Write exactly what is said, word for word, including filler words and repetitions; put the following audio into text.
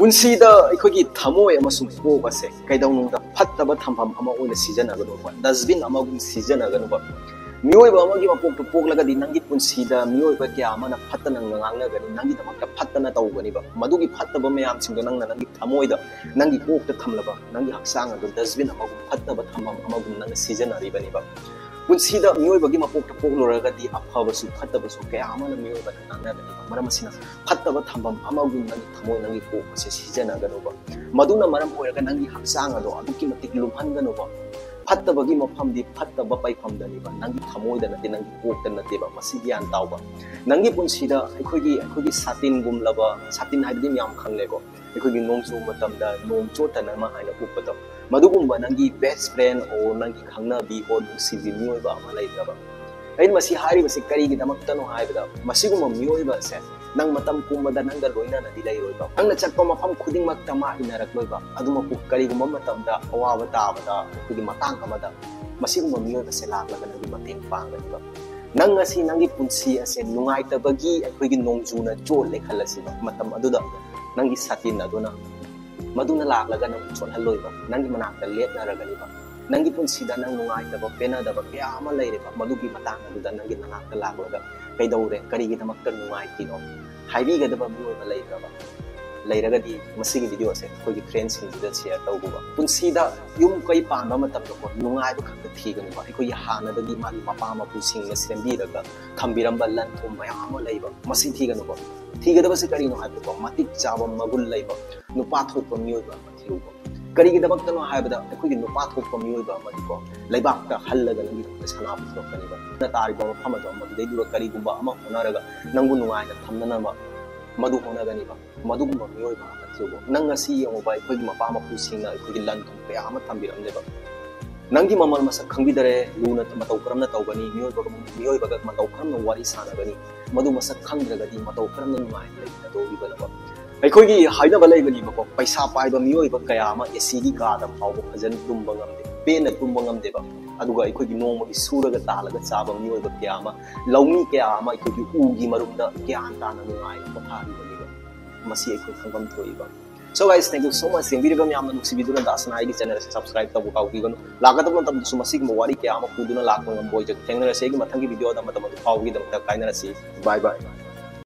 ꯄꯨꯟꯁꯤꯗ ꯑꯩꯈꯣꯏꯒꯤ ꯊꯃꯣꯏ ꯑꯃꯁꯨꯡ ꯀꯣꯛ ꯑꯁꯦ ꯀꯩꯗꯧꯅꯨꯡꯗ ꯐꯠꯇꯕ ꯊꯝꯐꯝ ꯑꯃ ꯑꯣꯏꯅ ꯁꯤꯖꯤꯟꯅꯒꯅꯨꯕ, dustbin ꯑꯃꯒꯨꯝ ꯁꯤꯖꯤꯟꯅꯒꯅꯨꯕ꯫ ꯃꯤꯑꯣꯏꯕ ꯑꯃꯒꯤ ꯃꯄꯣꯛꯇ ꯄꯣꯛꯂꯒꯗꯤ ꯅꯪꯒꯤ ꯄꯨꯟꯁꯤꯗ ꯃꯤꯑꯣꯏꯕ ꯀꯌꯥ ꯑꯃꯅ ꯐꯠꯇꯅ ꯉꯥꯡꯅꯒꯅꯤ, ꯅꯪꯒꯤꯗꯃꯛꯇ ꯐꯠꯇꯅ ꯇꯧꯒꯅꯤꯕ꯫ ꯃꯗꯨꯒꯤ ꯐꯠꯇꯕ ꯃꯌꯥꯝꯁꯤꯡꯗꯣ ꯅꯪꯅ ꯅꯪꯒꯤ ꯊꯃꯣꯏꯗ, ꯅꯪꯒꯤ ꯀꯣꯛꯇ ꯊꯝꯂꯕ, ꯅꯪꯒꯤ ꯍꯛꯆꯥꯡ ꯑꯗꯨ dustbin ꯑꯃꯒꯨꯝ, ꯐꯠꯇꯕ ꯊꯝꯐꯝ ꯑꯃꯒꯨꯝ ꯅꯪꯅ ꯁꯤꯖꯤꯟꯅꯔꯤꯕꯅꯦꯕ꯫ ꯄꯨꯟꯁꯤꯗ ꯃꯤꯑꯣꯏꯕꯒꯤ ꯃꯄꯣꯛꯇ ꯄꯣꯛꯂꯨꯔꯒꯗꯤ ꯑꯐꯕꯁꯨ ꯐꯠꯇꯕꯁꯨ ꯀꯌꯥ ꯑꯃꯅ ꯃꯤꯑꯣꯏꯕꯅ ꯉꯥꯡꯅꯒꯅꯤꯕ꯫ ꯃꯔꯝ ꯑꯁꯤꯅ ꯐꯠꯇꯕ ꯊꯝꯐꯝ ꯑꯃꯒꯨꯝ ꯅꯪꯒꯤ ꯊꯃꯣꯏ, ꯅꯪꯒꯤ ꯀꯣꯛ ꯑꯁꯦ ꯁꯤꯖꯤꯟꯅꯒꯅꯨꯕ꯫ ꯃꯗꯨꯅ ꯃꯔꯝ ꯑꯣꯏꯔꯒ ꯅꯪꯒꯤ ꯍꯛꯆꯥꯡ ꯑꯗꯣ ꯑꯗꯨꯛꯀꯤ ꯃꯇꯤꯛ ꯂꯨꯝꯍꯟꯒꯅꯨꯕ꯫ ꯐꯠꯇꯕꯒꯤ ꯃꯐꯝꯗꯤ ꯐꯠꯇꯕ ꯄꯩꯐꯝꯗꯅꯤꯕ, ꯅꯪꯒꯤ ꯊꯃꯣꯏꯗ ꯅꯠꯇꯦ, ꯅꯪꯒꯤ ꯀꯣꯛꯇ ꯅꯠꯇꯦꯕ꯫ ꯃꯁꯤ ꯒ꯭ꯌꯥꯟ ꯇꯥꯎꯕ꯫ ꯅꯪꯒꯤ ꯄꯨꯟꯁꯤꯗ ꯑꯩꯈꯣꯏꯒꯤ, ꯑꯩꯈꯣꯏꯒꯤ ꯁꯥꯇꯤꯟꯒꯨꯝꯂꯕ, ꯁꯥꯇꯤꯟ ꯍꯥꯏꯕꯗꯤ ꯃꯌꯥꯝ ꯈꯪꯂꯦꯀꯣ, ꯑꯩꯈꯣꯏꯒꯤ ꯅꯣꯡꯖꯨ ꯃꯇꯝꯗ ꯅꯣꯡ ꯆꯣꯠꯇꯅꯕ ꯍꯥꯏꯅ ꯎꯞꯄꯗꯣ, ꯃꯗꯨꯒꯨꯝꯕ ꯅꯪꯒꯤ best friend or ꯅꯪꯒꯤ ꯈꯪꯅꯕꯤ or ꯅꯨꯡꯁꯤꯕꯤ ꯃꯤꯑꯣꯏꯕ ꯑꯃ ꯂꯩꯇ꯭ꯔꯕ? ꯑꯩꯅ ꯃꯁꯤ ꯍꯥꯏꯔꯤꯕꯁꯤ ꯀꯔꯤꯒꯤꯗꯃꯛꯇꯅꯣ ꯍꯥꯏꯕꯗ, ꯃꯁꯤꯒꯨꯝꯕ ꯃꯤꯑꯣꯏꯕ ꯑꯁꯦ ꯅꯪ ꯃꯇꯝ ꯄꯨꯝꯕꯗ ꯅꯪꯒ ꯂꯣꯏꯅꯅꯗꯤ ꯂꯩꯔꯣꯏꯕ꯫ ꯅꯪꯅ ꯆꯠꯄ ꯃꯐꯝ ꯈꯨꯗꯤꯡꯃꯛꯇ ꯃꯥ ꯏꯟꯅꯔꯛꯂꯣꯏꯕ꯫ ꯑꯗꯨꯃꯛꯄꯨ ꯀꯔꯤꯒꯨꯝꯕ ꯃꯇꯝꯗ ꯑꯋꯥꯕ ꯇꯥꯕꯗ, ꯑꯩꯈꯣꯏꯒꯤ ꯃꯇꯥꯡ ꯑꯃꯗ ꯃꯁꯤꯒꯨꯝꯕ ꯃꯤꯑꯣꯏꯕꯁꯦ ꯂꯥꯛꯂꯒ ꯅꯪꯒꯤ ꯃꯇꯦꯡ ꯄꯥꯡꯒꯅꯤꯕ꯫ ꯅꯪ ꯉꯁꯤ ꯅꯪꯒꯤ ꯄꯨꯟꯁꯤ ꯑꯁꯦ ꯅꯨꯡꯉꯥꯏꯇꯕꯒꯤ ꯑꯩꯈꯣꯏꯒꯤ ꯅꯣꯡꯖꯨꯅ ꯆꯣꯠꯂꯦ ꯈꯜꯂꯁꯤꯕ, ꯃꯇꯝ ꯑꯗꯨꯗ ꯅꯪꯒꯤ ꯁꯥꯇꯤꯟ ꯑꯗꯨꯅ, ꯃꯗꯨꯅ ꯂꯥꯛꯂꯒ ꯅꯪꯕꯨ ꯆꯣꯠꯍꯜꯂꯣꯏꯕ, ꯅꯪꯒꯤ ꯃꯅꯥꯛꯇ ꯂꯦꯞꯅꯔꯒꯅꯤꯕ꯫ ꯅꯪꯒꯤ ꯄꯨꯟꯁꯤꯗ ꯅꯪ ꯅꯨꯡꯉꯥꯏꯇꯕ, ꯄꯦꯟꯅꯗꯕ ꯀꯌꯥ ꯑꯃ ꯂꯩꯔꯦꯕ, ꯃꯗꯨꯒꯤ ꯃꯇꯥꯡ ꯑꯗꯨꯗ ꯅꯪꯒꯤ ꯅꯅꯥꯛꯇ ꯂꯥꯛꯂꯒ, "ꯀꯩꯗꯧꯔꯦ? ꯀꯔꯤꯒꯤꯗꯃꯛꯇ ꯅꯨꯡꯉꯥꯏꯇ꯭ꯔꯤꯅꯣ?" ꯍꯥꯏꯕꯤꯒꯗꯕ ꯃꯤꯑꯣꯏꯕ ꯂꯩꯇ꯭ꯔꯕ? ꯂꯩꯔꯒꯗꯤ ꯃꯁꯤꯒꯤ video ꯑꯁꯦ ꯑꯩꯈꯣꯏꯒꯤ friendꯁꯤꯡꯗꯨꯗ share ꯇꯧꯕ꯫ ꯄꯨꯟꯁꯤꯗ ꯌꯨꯝ ꯀꯩ ꯄꯥꯟꯕ ꯃꯇꯝꯗꯀꯣ, ꯅꯨꯡꯉꯥꯏꯕ ꯈꯛꯇ ꯊꯤꯒꯅꯨꯕ꯫ ꯑꯩꯈꯣꯏꯒꯤ ꯍꯥꯟꯅꯗꯒꯤ ꯃꯥꯒꯤ ꯃꯄꯥ ꯃꯄꯨꯁꯤꯡꯅ ꯁꯦꯝꯕꯤꯔꯒ ꯊꯝꯕꯤꯔꯝꯕ ꯂꯟ ꯊꯨꯝ ꯃꯌꯥꯝ ꯑꯃ ꯂꯩꯕ, ꯃꯁꯤ ꯊꯤꯒꯅꯨꯕ꯫ ꯊꯤꯒꯗꯕꯁꯦ ꯀꯔꯤꯅꯣ ꯍꯥꯏꯕꯗꯀꯣ, ꯃꯇꯤꯛ ꯆꯥꯕ, ꯃꯒꯨꯟ ꯂꯩꯕ, ꯅꯨꯄꯥ ꯊꯣꯛꯄ ꯃꯤꯑꯣꯏꯕ ꯑꯃ ꯊꯤꯌꯨꯕ꯫ ꯀꯔꯤꯒꯤꯗꯃꯛꯇꯅꯣ ꯍꯥꯏꯕꯗ, ꯑꯩꯈꯣꯏꯒꯤ ꯅꯨꯄꯥ ꯊꯣꯛꯄ ꯃꯤꯑꯣꯏꯕ ꯑꯃꯗꯤꯀꯣ, ꯂꯩꯕꯥꯛꯇ ꯍꯜꯂꯒ ꯅꯪꯒꯤꯗꯃꯛꯇ ꯁꯅꯥ ꯄꯨꯊꯣꯔꯛꯀꯅꯤꯕ꯫ ꯅꯪꯅ ꯇꯥꯔꯤꯕ ꯃꯐꯝ ꯑꯗꯣ, ꯃꯗꯨꯗꯩꯗꯨꯗ ꯀꯔꯤꯒꯨꯝꯕ ꯑꯃ ꯍꯣꯠꯅꯔꯒ ꯅꯪꯕꯨ ꯅꯨꯡꯉꯥꯏꯅ ꯊꯝꯅꯅꯕ ꯃꯗꯨ ꯍꯣꯠꯅꯒꯅꯤꯕ꯫ ꯃꯗꯨꯒꯨꯝꯕ ꯃꯤꯑꯣꯏꯕ ꯑꯃ ꯊꯤꯌꯨꯕ꯫ ꯅꯪ ꯉꯁꯤ ꯌꯦꯡꯉꯨꯕ, ꯑꯩꯈꯣꯏꯒꯤ ꯃꯄꯥ ꯃꯄꯨꯁꯤꯡꯅ ꯑꯩꯈꯣꯏꯒꯤ ꯂꯟ ꯊꯨꯝ ꯀꯌꯥ ꯑꯃ ꯊꯝꯕꯤꯔꯝꯂꯦꯕ꯫ ꯅꯪꯒꯤ ꯃꯃꯜ ꯃꯁꯛ ꯈꯪꯕꯤꯗꯔꯦ, ꯂꯨꯅ ꯃꯇꯧ ꯀꯔꯝꯅ ꯇꯧꯒꯅꯤ, ꯃꯤꯑꯣꯏꯕꯒ, ꯃꯤꯑꯣꯏꯕꯒ ꯃꯇꯧ ꯀꯔꯝꯅ ꯋꯥꯔꯤ ꯁꯥꯟꯅꯒꯅꯤ, ꯃꯗꯨ ꯃꯁꯛ ꯈꯪꯗ꯭ꯔꯒꯗꯤ ꯃꯇꯧ ꯀꯔꯝꯅ ꯅꯨꯡꯉꯥꯏꯅ ꯂꯩꯃꯤꯟꯅꯗꯧꯔꯤꯕꯅꯣꯕ? ꯑꯩꯈꯣꯏꯒꯤ ꯍꯥꯏꯅꯕ ꯂꯩꯕꯅꯦꯕꯀꯣ, ꯄꯩꯁꯥ ꯄꯥꯏꯕ ꯃꯤꯑꯣꯏꯕ ꯀꯌꯥ ꯑꯃ ACꯒꯤ ꯀꯥꯗ ꯐꯥꯎꯕ ꯐꯖꯅ ꯇꯨꯝꯕ ꯉꯝꯗꯦ, ꯄꯦꯟꯅ ꯇꯨꯝꯕ ꯉꯝꯗꯦꯕ꯫ ꯑꯗꯨꯒ ꯑꯩꯈꯣꯏꯒꯤ ꯅꯣꯡꯃꯒꯤ ꯁꯨꯔꯒ ꯇꯥꯜꯂꯒ ꯆꯥꯕ ꯃꯤꯑꯣꯏꯕ ꯀꯌꯥ ꯑꯃ, ꯂꯧꯃꯤ ꯀꯌꯥ ꯑꯃ ꯑꯩꯈꯣꯏꯒꯤ ꯎꯒꯤ ꯃꯔꯨꯝꯗ ꯒ꯭ꯌꯥꯟ ꯇꯥꯅ ꯅꯨꯡꯉꯥꯏꯅ ꯄꯣꯊꯥꯔꯤꯕꯅꯦꯕ꯫ ꯃꯁꯤ ꯑꯩꯈꯣꯏ ꯈꯪꯐꯝ ꯊꯣꯛꯏꯕ꯫ So guys, thank you so much. ꯌꯦꯡꯕꯤꯔꯤꯕ ꯃꯌꯥꯝꯅ ꯅꯨꯡꯁꯤꯕꯤꯗꯨꯅ ꯗꯥꯁꯅꯥ ꯑꯩꯒꯤ channel ꯑꯁꯤ subscribe ꯇꯧꯕ ꯀꯥꯎꯕꯤꯒꯅꯨ꯫ ꯂꯥꯛꯀꯗꯕ ꯃꯇꯝꯗꯁꯨ ꯃꯁꯤꯒꯨꯝꯕ ꯋꯥꯔꯤ ꯀꯌꯥ ꯑꯃ ꯄꯨꯗꯨꯅ ꯂꯥꯛꯄ ꯉꯝꯕ ꯑꯣꯏꯖꯒꯦ꯫ ꯊꯦꯡꯅꯔꯁꯤ ꯑꯩꯒꯤ ꯃꯊꯪꯒꯤ video ꯗ꯫ ꯃꯇꯝ ꯑꯗꯨ ꯐꯥꯎꯕꯒꯤꯗꯃꯛꯇ ꯀꯥꯏꯅꯔꯁꯤ꯫ Bye bye.